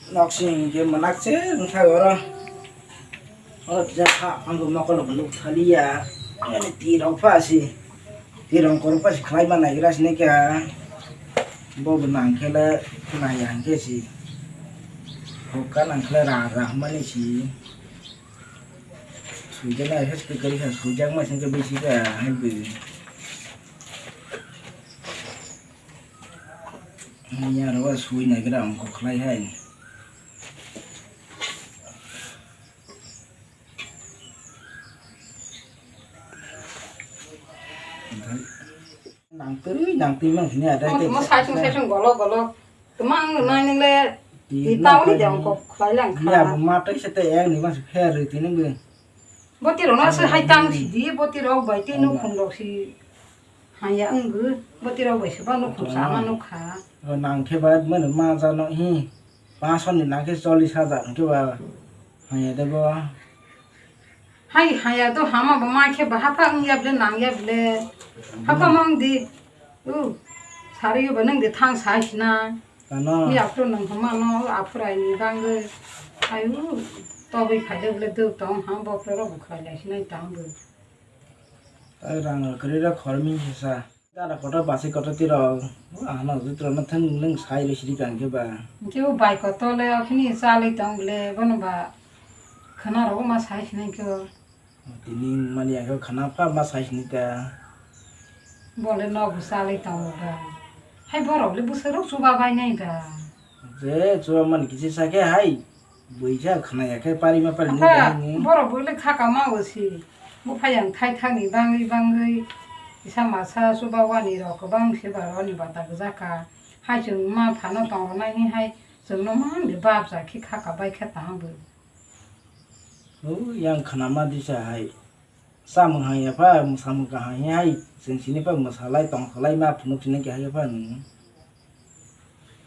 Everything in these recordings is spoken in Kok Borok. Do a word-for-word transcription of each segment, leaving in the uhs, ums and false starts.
Noksing ke manak se wngthai oro. Oro kisa kha ang bo mokol bo nuk thaliya. Ani tirok pha si. Tirok kor pha si khlai ma nai gra sini kha. Bo bo nang khe le nai ya hwnkhe si. Hokka nang khe le ra ra mani si. Suijak nai khe kwrwi kha suijak ma sing khe bisi kha hai bwrwi. Miya ro sui nai gra ang kok khlai hai. Nang twi nang twi mang sini ada. Mo mo sai sung sai sung golo golo. Tumang nai nile. Di tau ni jang kok khlai lang kha. Miya bo ma tai se te ek ni mas pher ri tini bwrwi. Boti rok no se hai tang sidi, boti rok bai tei nukhung rok si haya wngwi, boti rok bai se ba nukhung sama nukha. Nang khe ba mano ma jano hi, paanch soni nang khe chollish hajar hwnkhe ba haya de bo. Hai haya to hama bo ma khe ba hapha wngya bile nangya bile. Hapha ma wngdi. U, sari ba nang de thang sai sina. Ano. Ni aphuru nang hama no aphuru ai ni bangwi. Ayu, togwi khaide bole duk tong ha bokro rok bukhai lai sinai tang bo. Tai rang rok kwrwi rok khormi sesa. Dara kotor basi kotor tiro. Ano jutro no thang nung sai ri siri kang khe ba. Khe o bai kotor le akhini chalai tong bole bono ba khana rok ma sai sinai khe. Tini mani ang khe khana pha ma sai sini ta. Bole nogo chalai tongo ba. Hai borok le bwswk rok chuba bai nai ba. Je chuba mani kisi sa khe hai. Buisa khana ya khe pari ma pari nai ba ni. Borok bole khaka ma o si. Buphai ang thai thani bangwi bangwi. Isa masa chuba wani rok kwbang se ba roni bata gwja kha. Hai chwng ma phano tong nai ni hai chwng no mang de bab ja khe khaka bai khe tang bo. O yang khana ma disa hai. Samung hanya pha, samung kaham hai, chwng sini pha mwsalai, tongkholai ma phunuk sini khe hai pha nung.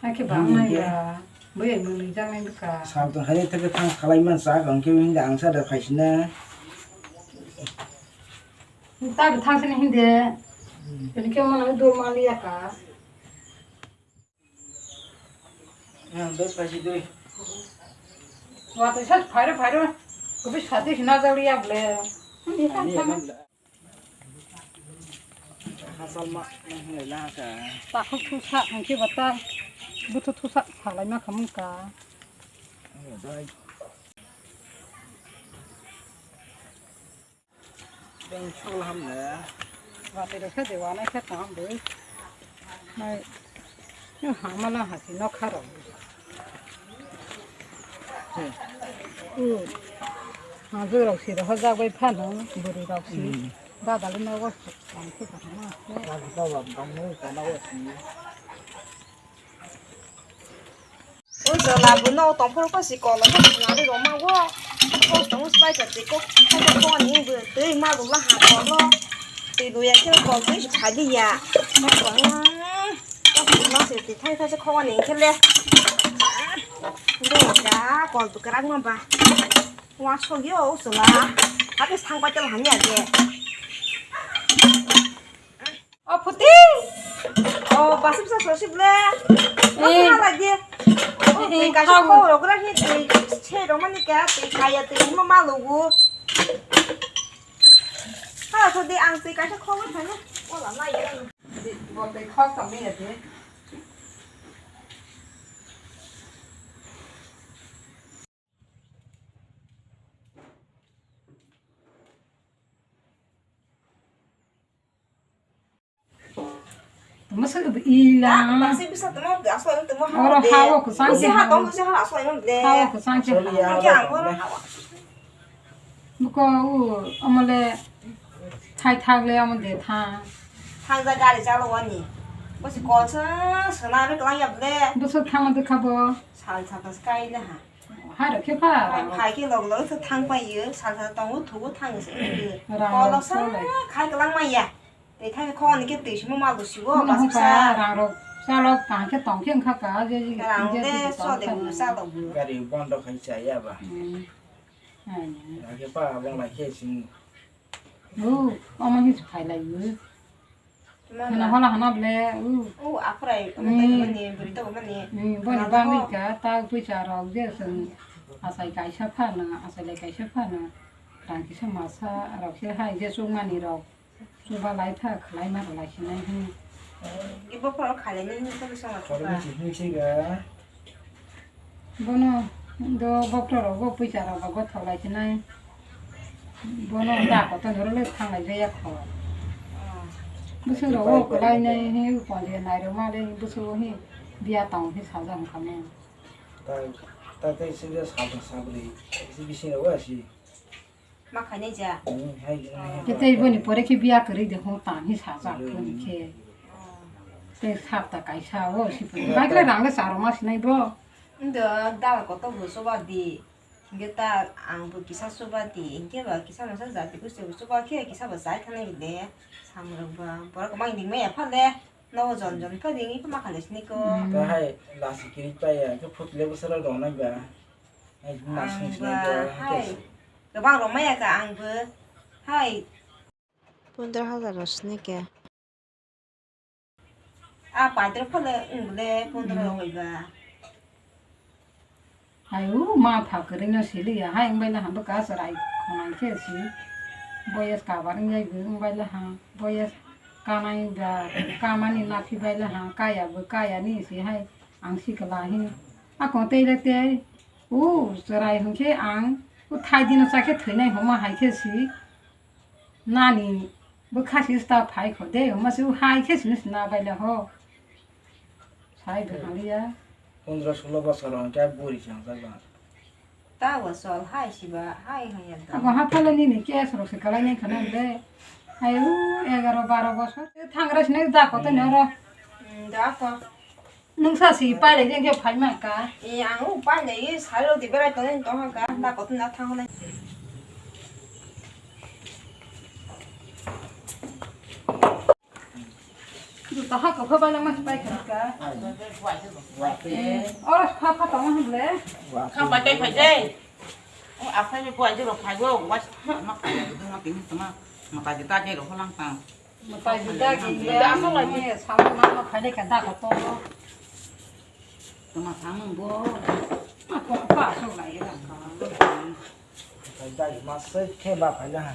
Hakhe bang nai ya, bwrwi mwnwi jangnai bwkha. Sal tong hai theke thang khalai man sa, kang khe hindi ang sa da phai sina. Ta da thang sini hindi. Tini khe mana dol ma liya ka. Yang doi pasi doi. Watwi sa phairo phairo. Kubi sati hina jali ya ble. Ini kan sama. Hasal ma nang la ka. Takhuk thusa hangki bata. Buthu thusa salai ma khamung ka. Doi. Beng chol ham le. Watwi rok khe de wanai khe tong boi. Nai. Nang hama lang hasi nok kha rok. Hmm. U. Hajwk rok si rok hojak bai phano bwrwi rok si. Hmm. Dada le nogo tong khe tong ma. Dada ba tong mo tong ma si. O jola bo no tongphuru ko si kolo ko swnari roma wo. Ko tong spai ta tiko ko ko ko ni bo tei ma bo la ha ko no. Tei bo ya ke ko tei phadi ya. Ko ko no se tei thai thai se ko ni ke le. Do ja ko bu krak ma ba. Wa so yo o jola. Abi sang pa tel han ya ge. O phuti. O basi bwsa sosi ble. Ei. Bwsa lagi. O ei, twi kaisa khau. Khau rok gra hi twi se rok mani ka twi kaya twi ma ma lugu. Ha so de ang twi kaisa khau thani. O la na ya. Bo twi khau tong ni ya de. Tamo sa ila. Basi bisa tamo asal tamo. Oro hawa ko sangse. Usi ha tong usi ha asal tamo ble. Hawa ko sangse. Sorry ya. Ang oro hawa. Buko u amole thai thak le amode tha. Thang ja gari chalo wani. Bosi kol sa sana re klang ya ble. Boso thang de khabo. Sal sa ta skai le ha. Hai rok khe pha. Hai, hai khe log log se thang pai yo, sal sal tongo, thugo thang se yo. Rang kolo rok sa chole. Khai klang mai ya. Tei thang kho ani khe twi simo ma bo sibo. Mano basi sa. Rang rok sa log tang khe tong khe wngkha ka, je, je, rang je, de je, so tong de kha bu na. Sa log bu. Gari bondo khai cha ya ba. Hmm. Hai na. Ra khe pa abang lai khe sing. Oh, omo ni phai lai yo. Hana hola hana ble, u. U, aphrai, Hmm. Mani, buri to mani. Hmm, boni Hana bagwi ho. Ka, ta puisa rok je sung asai kaisa phano, asai lai kaisa phano. Rang kisa masa rok se hai je sung mani rok. Chuba lai tha, khlai ma rw lai sinai, hmm. Ibo phoro khalai nini to bisong Khoroknwi athuka. Chiknwi siga. Bono do bokto rok bo puisa rok bo gothok lai sinai. Bono da koto noro le thang lai jaya kho. Oh. Bwswk rok o kwlai nai hi konje nai rw ma le bwswk o hi biya tong hi sajak wngkha mo. Ta, ta tei sida sabra sabri, isi bising rok asi. Ma khainai ja. Hmm, hai, hai, hai. Tei boni pore khe biya kwrwi de hwn tan hi sajak boni khe. Oh. Tei sapta kaisa o si pore. Bai kle rang le charo ma sinai bo. Ndo dal koto bo soba di. Hingke ta ang bo kisa soba di. Hingke ba kisa masa jati kuste bo soba khe kisa ba sai thanai de. Samrok ba. Borok mang ding maya phale. Nogo jon jon khe ding ipha ma khalai sinai ko. Hmm. Ta hai lasi kiri paya. Khe phutule bo sara rong nai ba. Hai, mas Ang sung sinai ba, ko. Hai. Kwbang rwmaya ka ang bo. Hai. Pondro hajar rw sini khe. A paidrok phano wng le pondro Hmm. rw bai ba. Hai, u, ma pha kwrwi no sili ya. Hai, wng bai le ham bo ka chwrai khonai khe si. Boyes kabar wng yai bo wng bai le ha. Boyes kanai ba kamani naphi bai le ha. Kaya bo kaya ni si hai. Ang si kwla hi. A kong tei le tei. U, chwrai hwn khe ang. U, thai dino cha khe thwinai homa hai khe si. Nani bwkha si sta phai kho de, homa se hai khe sini sina bai le ho. Sai bwkha liya. Pondro solo bosor hwn khe buri se hwnjak ba. Ta bosor hai siba, hai hwn ya da. Ako ha phale nini case rok se kalai nai khana de. Hai u egaro baro bosor. Thangra sini da ko to noro. Hmm, da ko. Nwng sa si pailai di, hwnkhe phai man ka. E, ang o pailai, salo di berai tongnai tong kha, da kothom na thang nai. Juta ha ko pha bailai ma si pai kha ka. Oro pha pha tong hwn le. Kha pai tai phai jai. O aphai ni buai jero phai go, wa ma ka ya ding ma tin ma. Ma ka jita jero holang tang. Mwtai juda gini aswk lai mani samung nangma phailai kha da kotor. Tama samung bo. Ako pa aswk lai kha. Mwtai dai ma sai khe ba phaila ha.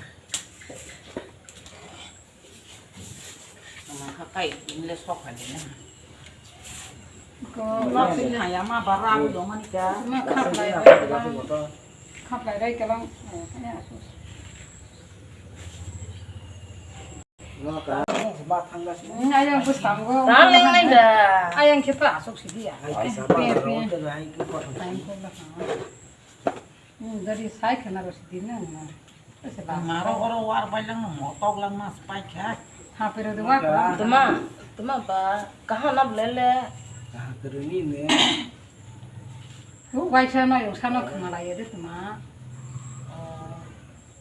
Tama kha kai ingle sok phaile na. Ko ma sini haya ma bara mi dong mani ka. Ma khaplai rai kalang. Khaplai rai kalang. Ayang bwskango. Rang lengnai da. Ayang khe ta aswk sidi ya. Dari sai khana ro sidi na. Maro oro war bai lang mo tok lang mas pai kha. Ha pero de wa. Tuma, tuma ba kahana blele. Kahana pero ni ne. Waisa no yung sano khna lai de tuma.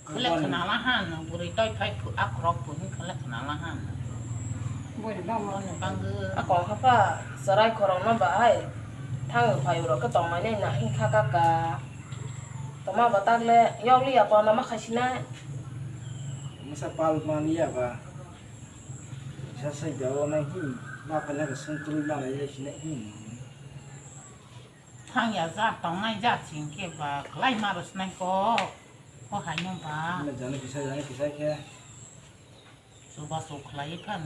Khle khna la han, bwrwi toi thai phu-, akhorok phu hin khle khna la han. Boni bangma. Boni bangwi. Ako hapha, chwrai khorokno bahai thang phai rok khe tongmani na hin kha kaka. Toma ba takle yokli ya pona ma khaisina. Masa pal mani ya ba. Sa sai da o na hin, ma phala ka sung tulu ma lai le sina hin. Thang ya ja tongnai ja ching khe ba khlai ma rw snai ko. Ko hai no ba. Na jani kisa, jani kisa khe. Chuba chuk khlai phan.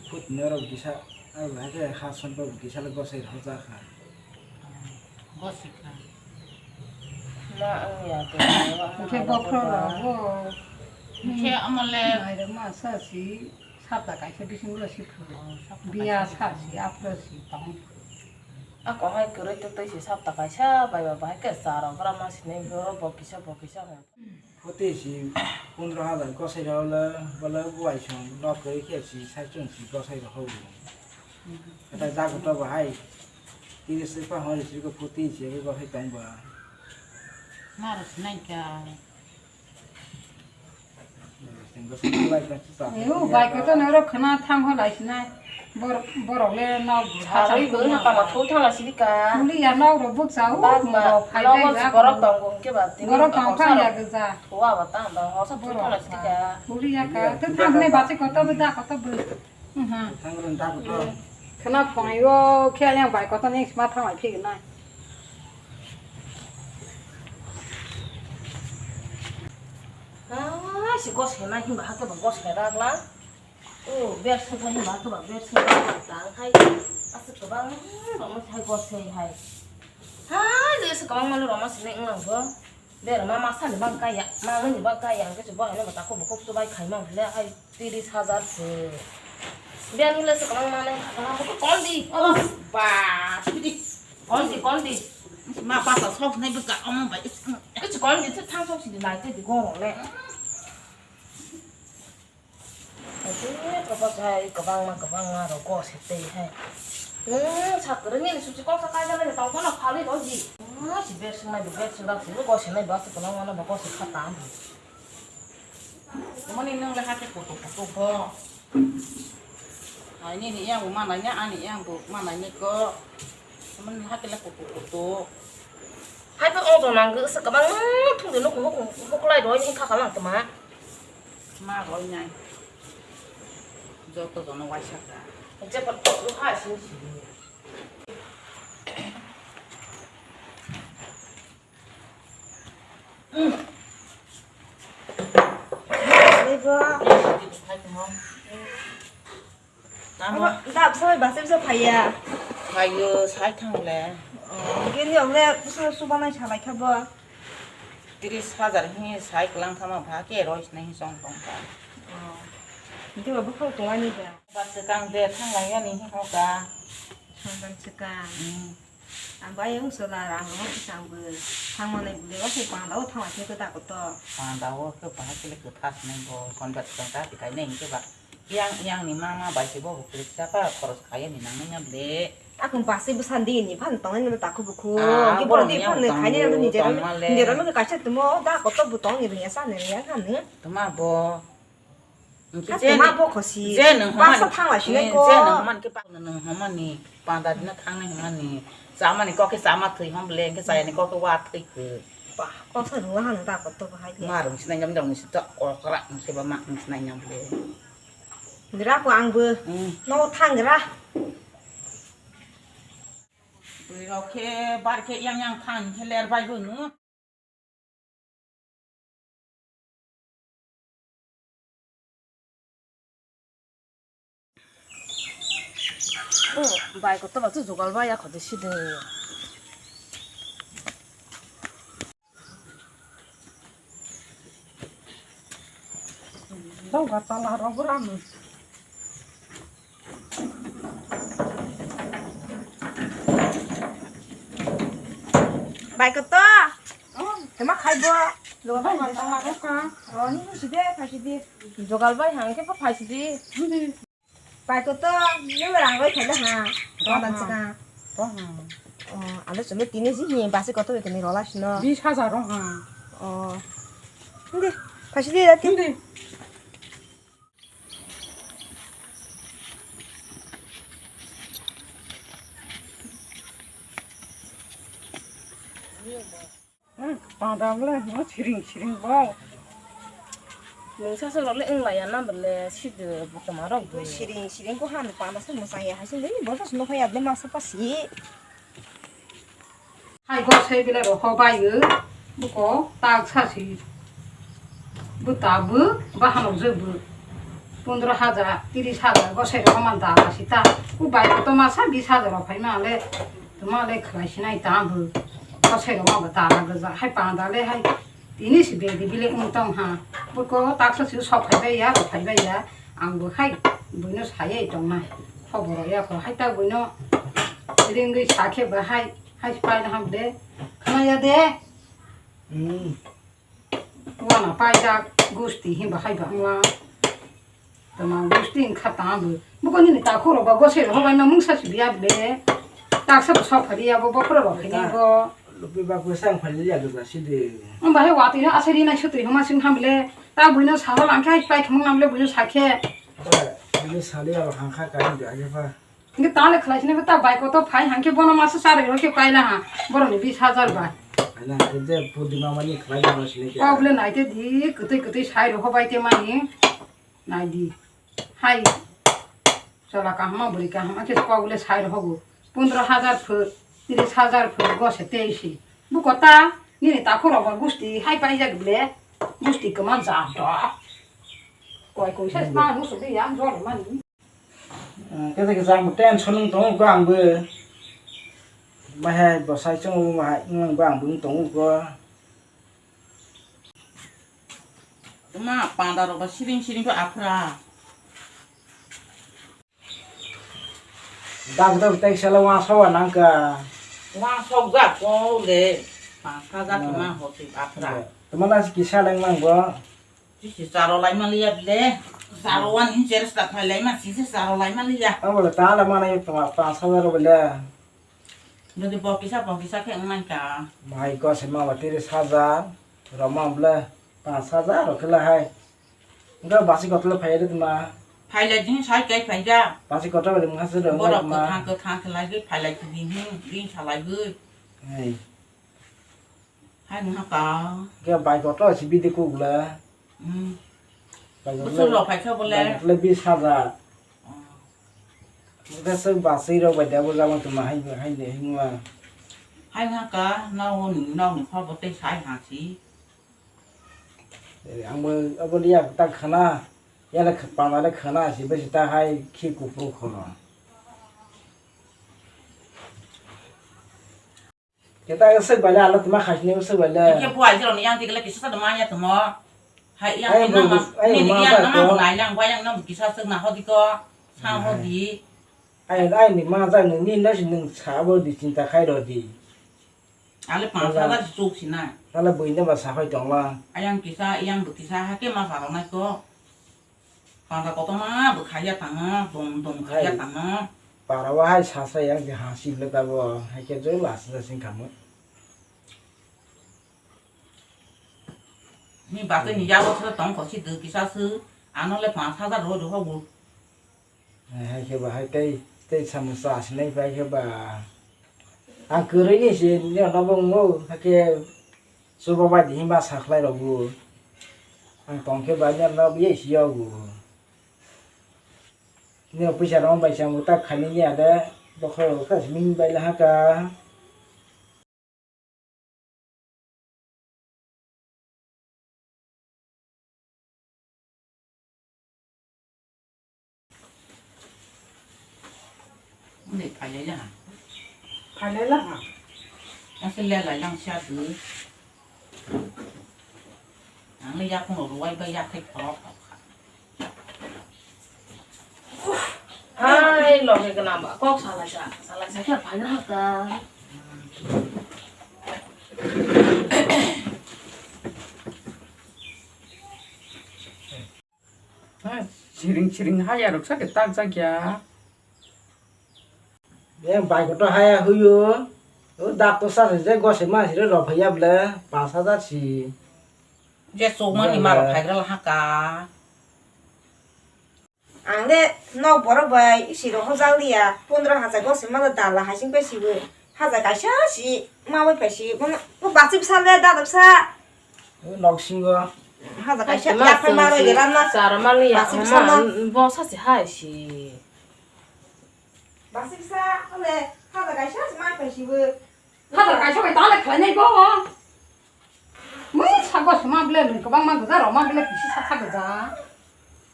Khut nero kisa, ai ba khe ha son ba kisa le gosai rw ja kha. Gosai kha. Ma ang ya to. Khe bokhro rw bo. Khe amole. Nai rw ma sa si, sapta kaisa bising lo si phu. Oh, sapta kaisa bising. Biya sa si, apro si, tong. Ako hai kwrwi twtwi si sapta kaisa bai ba bahai khe cha rw gra ma sinai boro bo kisa bo kisa hwn. Phuti si pondro hajar gosai rw le bole buai song nok kwrwi khe si sai chung si gosai rw hau. Kata jaga to bahai. Tiri sri pa hori sri ko phuti si gosai tong ba. Ma rw sinai kha. Ayo, bai kotor no oro khna thang ho lai sinai. Bor-, borok le nok Sarai sarai bo tong na tama thul thang lai sidi ka. Muli ya nok rok buk sa u, Bak ba, nok rok phai bai ba. Borok tong bo hwnkhe ba tini Borok tong phai ya gesa. Thoa ba ta ba, hor sa thul thang lai sidi ka. Muli ya ka, to thang ne ba se kotor bo da kotor bo. Mhm. Thang ron da kotor. Khna phai o, khe yang bai kotor ni ma thang lai phi nai. Ah, si gos hena himba hake ba gos hera gla. Oh, ber sung himba hake ba ber sung gla ta hai. Asa kebang roma hai gos hai hai. Hai, le se kebang malu roma sini ngang go. Ber ma masa ni bang kaya, ma ni bang kaya, ke bo hena ba ta ko bo ko bai khai ma le hai. Tiris hajar se. Biyan hile se kwbangma nai kwbangma kondi. Oh, ba, sidi. Kondi, kondi. Ma pasa sok nai bwkha omo bai. Kichu kondi se thang sok sidi nai te di goro le. Ate papa sai kwbangma kwbangma ro go se tei hai. Hmm, sakre ni suchi kok sa kai jale tong kono phali ro ji. Hmm, si ber sung nai ber sung dak si go se nai ba se kwbangma no ba go se kha ta. Mani nung le hake kutuk kutuk bo. Ai nini yang bo manai nya, ani yang bo manai ni ko. Mani hake le kutuk kutuk. Hai pa ong tong nang se kabang thung de nuk nuk nuk lai doi ni kha kalang tma. Ma roi nai. Joto jono waisa ka. Je pa to ha sin si. Abo da bwsa bai basa bwsa phaiya. Phaiyo, sai thang le. Oh, gini ogle bwsa subanai salai kha bo. Tris hajar hi sai kwlang thama bha ke roi sinai hi song tong kha. Oh. Hingke bo bukhuk tongani da. Ba swkang de thang lai yani hi hoka. Songdan swkang. Hmm. Ang bai wng sola rang rok kisang bo thang manai bwle o se panda o thang lai khe kwta koto. Panda o khe bahai khe le kwtha sinai bo konjak kwchang ta tikai nai hingke ba yang yang ni mama bai se bo kwrwk chapa khoros khai ni nang nang ya bwle. Akung basi bwsa di ni phan tong ni ta khu bu khu. Ah, hingke borok borok ni ni phan yang ni tong khai ni bu nang ni jera tong ma le. Jera ma kaisa tumo da koto bu tong ni ya sa ni ya kan ni. Tuma bo. Hingke ha, je tuma ni, bo khosi. Je nwng baksa homani, thang lai sinai eh, ko. Je nwng homani khe baksa nwng homani, panda dina thangnai homani, chamani kok khe chama thwi hom bwle, hingke chayani kok khe wa thwi khe. Ba, kok sa rwla hang da koto bahai khe. Ma rwng sinai nyam, rwng sinai to okra, hingke ba ma rwng sinai nyam bwle. Gra ko ang bo. Hmm. No thang gra. Bwrwi rok khe bar khe yang yang thang khe ler bai bo no. Oh, bai kotor ba se jogal bai ya khode side. Dau ga tala rok bwrang. Bai koto. Oh. Tama khai bo. Lo bai bai tala rok ka. Oh, ni ni side, khai side. Jogal bai hang ke pa khai side. Pai koto, nung rang roi khaida ha. Rodan sika. Oh, alo chumi tini si hi basi koto kini rola sino. Bis hajar rong ha. Oh. Hindi, pasi di dati. Hindi. Hmm, panda le, no, siring, siring bo. Mungsa sa rok le wng laiya na bole, side bwtwma rok bo. Siring, siring ko han panda se mwsang ya, hai se le, bo sa sino phai ya, le masa pasi. Hai go sai bile ro ho bai yo, buko tak sa si. Bwta bo, bahanok je bo. Pondro hajar, tiris hajar, gosai rok man da, asi ta. U bai koto masa bis hajar rok phai ma le, tuma le khlai sinai ta bo. Gosai rok ma bo da la gajak, hai panda le hai. Tini si bedi bile wng tong ha. Buko taksa si sok phai bai ya, rok phai bai ya. Ang bo hai, buino sayai tong nai. Khobor ya ko, hai ta buino ringwi sakhe ba hai, hai pai na ham de. Khna ya de. Hmm. Wana paijak gusti hinba haiba wngla. Tama gusti wngkha tama bo. Buko nini takhuk rok ba gosai rok hobaima mungsa si biya bole. Taksa bo sok phari ya bo bokhorok rok phini bo. Bebak bwsang phailaiya dukha sidi. Wng bai watwi no asai rinai sutwi hwnma sing ham le. Ta buino salo langkhe hai pai thumung nam le buino sakhe. Buino sali abo hangkha kain do age pa. Nge ta le khlai sini ta bai koto phai hangkhe bono masa sarai rokhe paila ha. Boroni bis hajar bai. Aina ke je pudima mani khlai bono sini ke. Kok le naite di kwtwi kwtwi sai rokho bai te mani. Nai di. Hai. Chola kahama bwrwi kahama khe kok le sai rokho. Pondro hajar phur, tris hajar phur gose teisi. Buko ta nini takhurok ba gusti hai paijak ble. Gusti kwma jat do. Koi koi sa ma musuk de yang jor mani. Kisa kisa ang tension wng tongo ko ang bo. Bahai bwsai chwngo bahai wng bo ang bo wng tongo ko. Tuma panda rok ba siring siring ko aphra. Dak dak tai sala wa sawa nangka. Wa sok jak ko le. Pangsa jak ma hosi aphra. Tuma na kisa lang mang bo. Sisi charo lai maliya ble. Charo wan in cheres ta khai lai ma sisi charo lai maliya. Ang bole ta la mana yung pa pa sa ro bole. Dodi bokisa bokisa khe wng nang ka. Mai ko se ma ba tiri saja. Roma bole pa saja ro khala hai. Enggak basi kotor phai ri ma. Phai lai jing sai kai phai ja. Basi kotor bole ma se ro. Borok ma. Kwthang kwthang khe lai gwi phai lai jing hin ring sa lai gwi. Hai. Hai nung ha ka. Ke bai kotor si bidi kugla. Hmm. Bai kotor. Busur rok phai kha bole. Bai kotor bis hajar. Oh. Ke se basui rok bai dabo jabo tuma hai hai ne hingwa. Hai nung ha ka nao ni nao ni kho bo tei sai ha si. Eh, ang bo abo liya ta khana. Yala khapang ale khana si besi ta hai khi kupru khono. Keta swk bai le, ala tuma khaisni swk bai le. Ke buai jero ni yang tikle kisa sa ma ya tumo. Hai yang ni nama ni yang nama nai lang buai yang nama kisa swk na hodi ko. Sa hodi. Ai ai ni ma jang ni na si nung sa bo di chinta khai ro di. Ale panch hajar si chuk si na. Ala bui ne ba sa hoi tong la. Ayang kisa yang bu kisa ha ke ma sa ro nai ko. Panda kotorma bo khaiya tangma, dom dom khaiya tangma. Para o hai sasa yang je ha si le tabo, hai khe joi last jasing kamo. Ni bagwi ni yago se tong ko si dui kisa se, ano le panch hajar rw rw hobo. Hai khe ba hai tei tei samosa sinai pai khe ba. Ang kwrwi ni se ni no bo ngo hai khe. Chuba bai di himba sakhlai rok bo. Ang tongkhe bai ni rok ye si yago. Ni puisa rok bai chang tak khani ni ada bokhorok ta simi bai la haka. Uni phailai laha. Phailai laha. Aswk lelai lang si adwi. Ang le yakung rok rwai bai yakhai phorok rok kha. Hai loge gwnang ba kok salai sa, salai sa khe phaina haka. Hai, siring siring haya rok sa khe tak jak ya. Yang bai kotor haya huyo. O dak to sa se je gose ma sire rok phaiya ble, panch hajar si. Je chokmani ma rok phaigra la haka. Ang le nok borok bai isi rok hojak liya, pondro hajar gose ma dala hasing pai sibo. Hajar kaisa si ma bai pai si. Bono, bo bachip sa le dadap sa. Nok singo. Haja kaisa yaphai ma roi de ram na. Chara ma liya. Basi ma bwsa na. Bo sa si hai si. Basi bwsa ale haja kaisa si ma pai si bo. Haja kaisa bai ta le khlai nai bo. Mui sa bo suma ble lung kwbang ma gwja rok ma ble bisi sa sa gwja.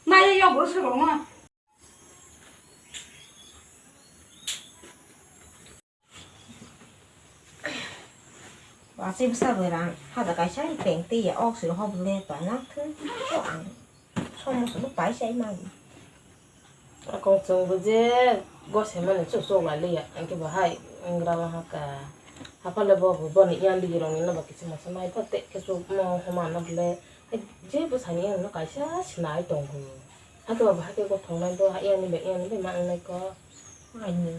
Nai yo bo su rok ma. Basi bwsa berang hada kaisa peng tei ya ok siro hob le tong na thung. Ko ang somo sobo pai sai ma. Akong chwng bo je gose mani chuk chuk lai liya ang ke bahai ngra ma haka. Hapa le bo bo ni yang digi rong ni no ba kisi masa mai pha te ke chuk mo homa no le je bo sani yang no kaisa sinai tong hu. Hake ba bahai ke ko thong nai bo ha yang ni be yang ni be ma ang nai ko. Ai ni.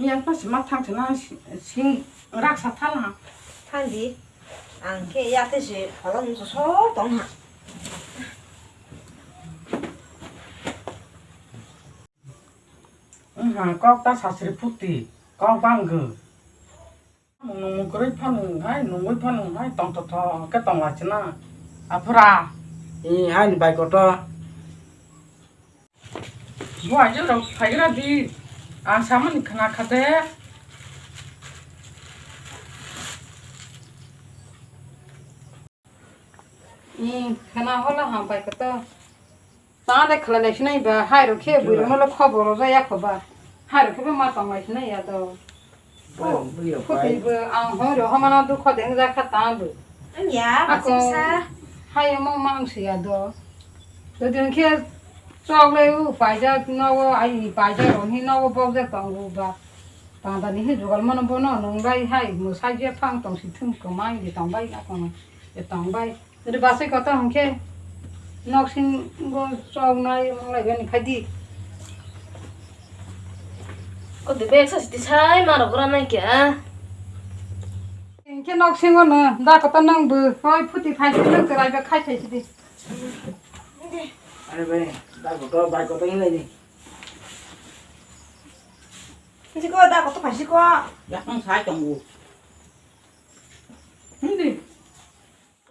Yang pa sima thang sina sing raksa thala. Thang di. Ang khe ya te se pholong so so tong ha. Wngha kok ta sasri phuti kok banggo. Nungmung kwrwi phano hai nungwi phano hai tong totho khe tong lai china. Aphra. Ee, haini bai kotor. Bo ajo rok phaigra di. Ang samani khna khade. Ee, khna hola ha bai kotor. Ta de khlai lai sinai ba, hai rok khe bui rok no le khobor rw ya kho ba. Hai rok khe bo ma tong lai sinai ya do. Bui rok bai. Phuti bo ang hoi rok hamana dukho de wng jak kha ta bo. Wng ya, ako bachai sa. Hai omo ma wng si ya do. Jodi wng khe chok le u paijak nogo, ai paijak rok hi nogo bokjak tongo ba. Panda ni hi jugal mano bono nung bai hai mwsai je phang tong si thung kwmai di tong bai ako no. E tong bai. Ri bachai kotor hwnkhe nok singo choknai manglai bani khaidi. Kodi bag sa siti sai ma rok gra nai kya. Hwnkhe nok singo no da kotor nang bo hoi phuti phai sidi, kwrai ba khai phai sidi. Are bai, da kotor bai kotor hinlai di. Siko da kotor phai siko. Yakung sai tongo. Hindi.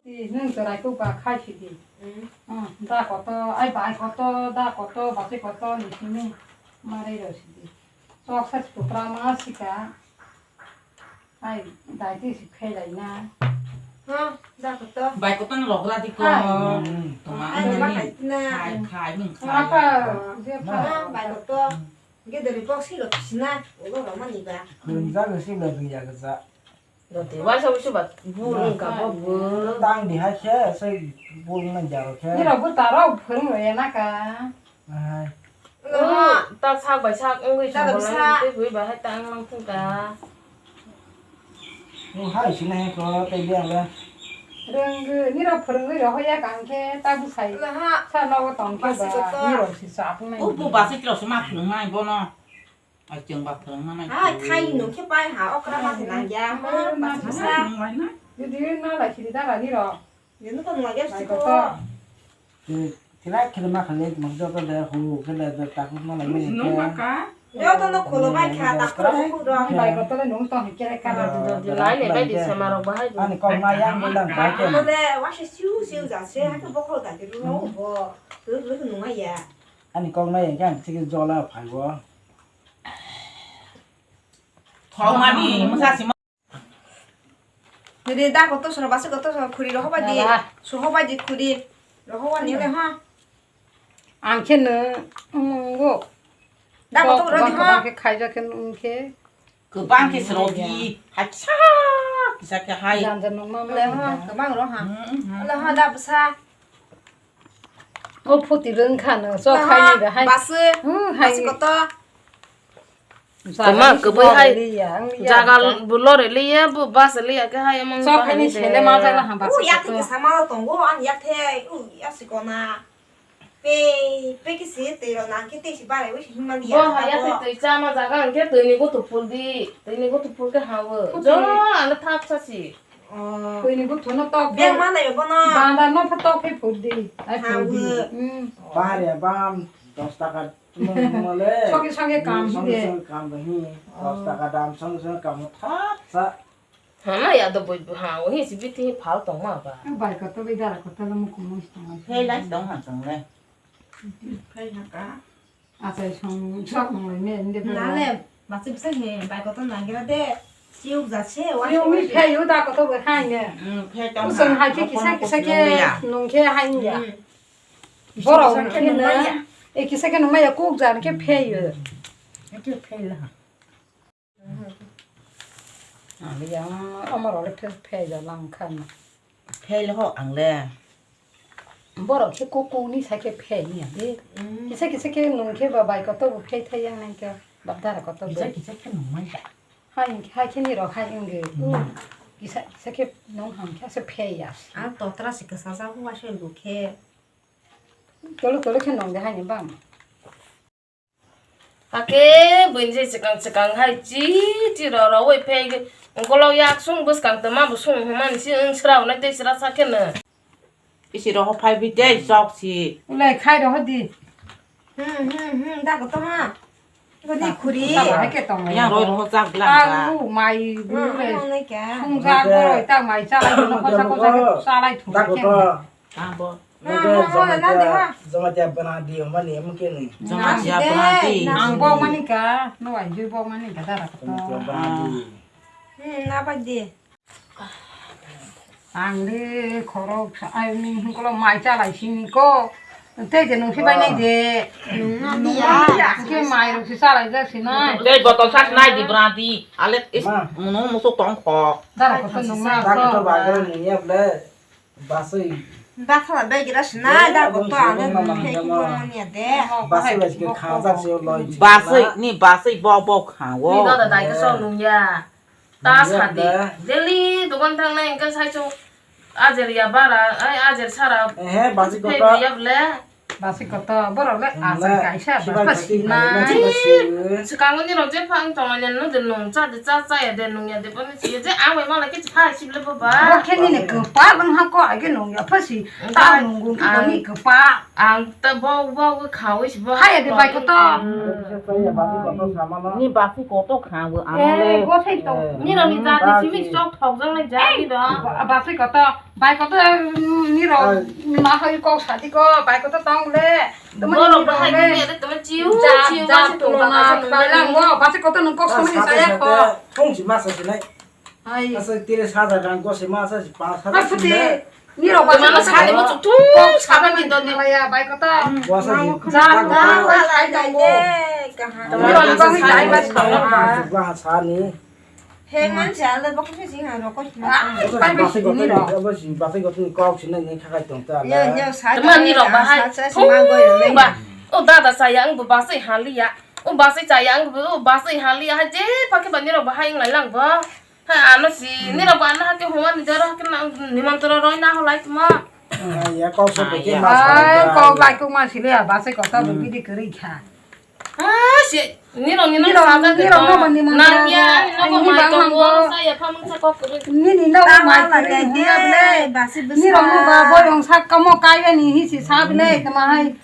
Ti nwng chwrai kuk ba khai sidi. Mm. Ah, da koto, ai bai koto, da koto, bachai koto, ni simi marai rw sidi. Chok sa chupra ma sika. Ai, dai ti si khailai na. Ha, da koto. Bai koto no rogra di ko. Hai. Hmm, toma. Ai, ani ma ni. Khai na. Khai, khai, mung khai. Apa, je khai. Ha, bai koto. Ge dari box si lo sina. Ulo roma ni ba. Khum ja ga si lo ya ga ja. Roti waisa waisa ba bul wngkha bo bul. Tang di hai khe, sei bul wngna jaro khe. Nirok bo taro phwrwng rwya na ka. Hai. Oho, ta sak bai sak wngwi ta thangbo bisa. Lai tei bui ba hai ta wng lang thung ka. O hai sina he ko tei bia le. Rwngwi, nirok phwrwngwi rohor ya kang khe ta bwsai. Laha. Sa nogo tong khe ba, basi kotor. Nirok si sa phung nai. O bo basi kiro se ma phwrwng nai bono. Ai chwng ba phwrwng manai. Hai khai nung khe pai ha okra ma se nang ya. Hai, ma ma sa. Nung lai na. Jodi na lai sidi da rani ro. Nung ko nung lai ya. Bai siko. Ko to. Kira kira ma khale mang joto de hu khale de taku ma lai. Nung ma ka. Joto no kholo bai kha ta kholo hu ro. Bai ko to le nung to hi kere ka. Jodi lai le bai di sama rok bahai. Ani kok ma yang bulang bai ke. Ko de wa se siu siu ja se ha ko bokol ta ke ru no bo. Tu tu nung ya. Ani kok ma yang kan sigi jola phai bo. Thok mani, masa sima. Dede da koto sora basi koto sora khuri rohoba di. Dada. Suhoba di khuri. Rohoba ni le ha. Ang khe no, mm, go. Da koto ro di ha. Kok bang khe khaija khe nung khe. Kwbang khe sero di. Hai kisa, kisa khe hai. Jan jan nung ma ma. Le ha, kwbang ro ha. Hmm, hmm. Le ha da bwsa. O phuti rwng kha no, chok khai ni ba hai. Basi. Hmm, hai. Basi koto. Toma kwbwi hai. Jagal bulo re liya, bu bas liya khe hai emang. Chok khai ni sele ma jala ha basi. U ya koto. Thik sama tongo, an ya the, u ya sikona. Pe, pe kisi tei ro nang khe tei si bare wi si himma liya. Bo ha ya tei tei chama jaga ang khe tei ni gutu phul di, tei ni gutu phul khe ha o. Phuti. Jo, ano thap sa si. Oh. Tei ni gutu no tok. Beng ma nai bo no. Banda no pha tok phe phul di. Ai phul di. Hmm. Bahar ya bam dos taka. Songe songe kam hi de. Songe songe kam hi. Dos taka dam songe songe kam thap sa. Hana ya do boi ha o hi si biti hi phal tong ma ba. Bai koto bai dara koto lo mukum muis tong ai. Hei lai tong han tong le. Hei ha ka. Achai song sok mong lai me inde bo. Na le, masip sa he bai koto na gira de. Siuk ja se wa. Siuk mi phei u da koto bo hai ne. Hmm, phei tong. Usong ha. Hai ke kisa kisa ke nung khe hai ya. Hmm. Borok kisa kisa khe nung maya. E kisa khe nung maya kuk jan khe phei yo. Khe phei la. Ang le yang amar ole phei phei ja lang khan. Phei le ho ang le. Borok khe kuk kuk ni sai khe phei ni ya de. Mm. Kisa kisa khe nung khe ba bai koto bo phei thai yang nang khe ba dara koto bo. Kisa kisa khe nung mai da. Hai hai khe ni rok hai wng de. Mm. Kisa kisa khe nung ham khe se phei ya. Ang totra se kasa sa hu wa se gu khe. Tolo tolo khe nung de hai ni bam. Hake buini se chwkang chwkang hai chi chi ro ro wi phai ukolog yak sung bwskang tama bo sung hwnmani si wng sra hwnwi tei sra sa kheno. Isi rohor phai bi tei sok si. Ulai khai rohor di. Hmm, hmm, hmm, da ko tong ha. Ko di khuri. Tamo hai ke tong. Yang roi rohor jak blang ba. Alu mai bu le. Sung jak bo roi ta mai cha lai no ko sa ko sa ke sa lai thu. Da ko to. Abo. Jamatia bana di mani mungkin. Jamatia bana di. Ang bo mani ka, no ai jui bo mani ka da ko to. Jamatia bana di. Hmm, na ba di. Ang le khorok sa-, ai, ni hingkolo mai chalai sini ko. Tei je nung si bai nai de. Nung ya. Ke mai rok si chalai jak si nai. Tei botol sa nai di brandi. Ale is, mano muso tong kho. Dara ko to nung ma. Doctor ba ga nung ya ble. Basui. Ba khala bai gira si nai da ko to ale nung ke ko mo ni de. Basui bai ke kha jak si loi. Basui ni basui bo bo kha wo. Ni no da dai ko so nung ya. Ta sadi. Daily dogan thangnai hwnkhe saichung ajer ya bara, ai ajer sara. Ehe, basi kotor. Phai ya bole. Basi kotor, borok le ajer kaisa, basi na. Swkango ni rok je phang tongo ni no de nung cha de cha cha ya de nung ya de boni si je ang bai mala ke phai si bole baba. Bo khe ni ne kwpa bang ha ko age nung ya phasi. Ta nung gun ko ni kwpa. Ang ta bo bo khawi si bo. Hai de bai kotor. Ni basi kotor khawi ang le. Go sai to. Ni rok ni jati simi sok thok jang le jati do. Basi kotor. Bai kotor ni rok ma hai kok sati ko bai kotor tong le. Borok bahai ni de tama chiu chiu basi to na bai lang go basi kotor nung kok sami saya ko. Thong si masa sinai. Ai. Asa tiri saja rang ko sima asa pas saja. Ai, puti. Ni rok ba. Mama sa de mo tung sa ba ni don ni. Maya bai kota. Wasa ji. Ja, ja, ja, ja, ja. Ni rok ba ni jai ba sa. Ba sa ni. He man cha le ba ko si ha ro ko. Bai bai si ni ro. Ba si ba si ko ni kok si ni khakai tong ta. Yo yo sa. Tama ni rok ba hai. Sa sa si ma go yo. Ba. O dada sa yang bu ba si hali ya. O ba si cha yang bu ba si hali ya. Je pa ke ba ni rok ba hai ngai lang ba. Ha, ano si, nirok ba ano hake huma ni jaro hake na, nimantoro roi na holai tuma. Ya, kok so beke mas. Ai, kok lai kok mas le, ba se kok ta bidi kri kha. Ah, si, nirok ni nang sa ta nirok no ba nimantoro. Nang ya, no ba mai tong bo, sa ya phamung sa kok kri. Ni ni no ba mai kri huma le. Nirok no ba boyong sa kamo kai ani hi si sa le, tama hai.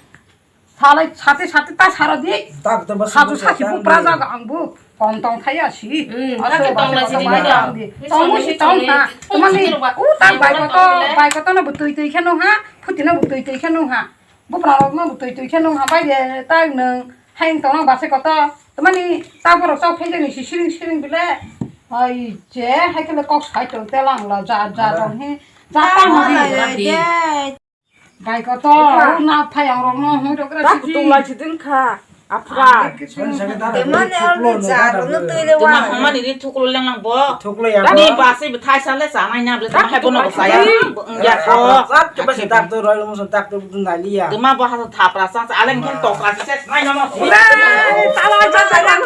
Salai sate sate ta saro di. Dak to bas. Haju sasi bu praja ga ang bu. Kon tong thaya si. Hmm, aso hake tong lai si di. Tong si tong ta. Tong si tong ta. Tong si tong ta. Bai koto, bai koto no bu tui tui kheno ha. Phuti no bu tui tui kheno ha. Bu pra no bu tui tui kheno ha. Bai de ta nung. Hai tong no ba se koto. Tama ni ta boro chok phai jani si siring siring bile. Ai je hai kele kok sai tong te lang la ja ja tong he. Ja ta mo di. Bai kotor, na phai ang rok no hung rok ra. Dak tung lai chidin kha. Aphra. Temane arni cha rok no tui le wa. Tuma hamani ni thuklo leng lang bo. Thuklo ya. Ni ba se bthai sa le sa nai na le tuma hai bono sa ya. Ya ko. Sat ke ba se dak to roi mo so dak to nai li ya. Tuma ba ha thapra sa sa aleng ken to pra se nai na mo. Tala cha cha.